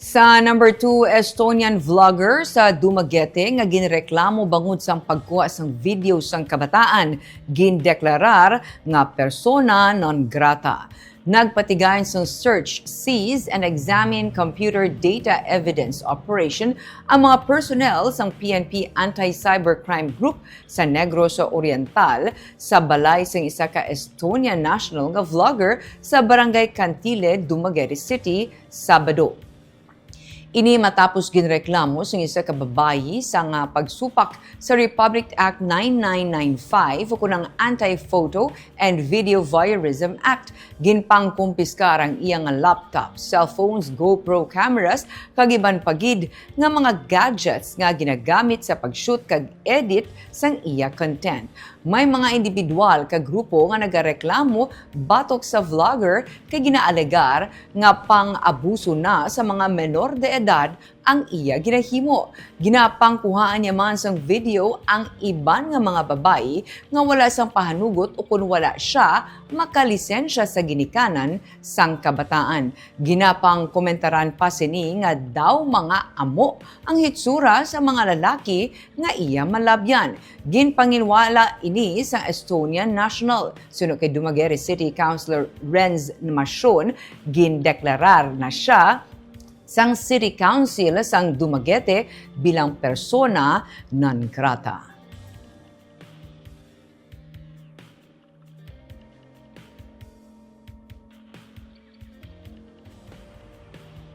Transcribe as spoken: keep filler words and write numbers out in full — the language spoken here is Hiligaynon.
Sa number two, Estonian vlogger sa Dumaguete nga ginreklamo bangod sang pagkuha sang video sang kabataan, gindeklarar nga persona non grata. Nagpatigayon sang search, seize, and examine computer data evidence operation ang mga personnel sang P N P Anti-Cybercrime Group sa Negros Oriental sa balay sang isa ka Estonian national nga vlogger sa Barangay Cantile, Dumaguete City, Sabado. Ini matapos ginreklamo sang isa ka babayi sang, ah, pagsupak sa Republic Act nine nine nine five ukon ang Anti-Photo and Video Voyeurism Act. Ginpangkumpiskar ang iya nga laptop, cellphones, GoPro cameras, kag iban pa gid nga mga gadgets nga ginagamit sa pag-shoot kag edit sang iya content. May mga individual kag grupo nga nagareklamo batok sa vlogger kay ginaalegar nga pang-abuso na sa mga menor de edad ang iya ginahimo. Ginapangkuhaan niya man sang video ang iban nga mga babayi nga wala sang pahanugot ukon wala sia makalisensya sa ginikanan sang kabataan. Ginapangkomentaran pa sini nga daw mga amo ang hitsura sa mga lalaki nga iya malabyan. Ginpanginwala ini sang Estonian national. Suno kay Dumaguete City Councilor Renz Nmashon, gindeklarar na sia sang City Council sang Dumaguete bilang persona non grata.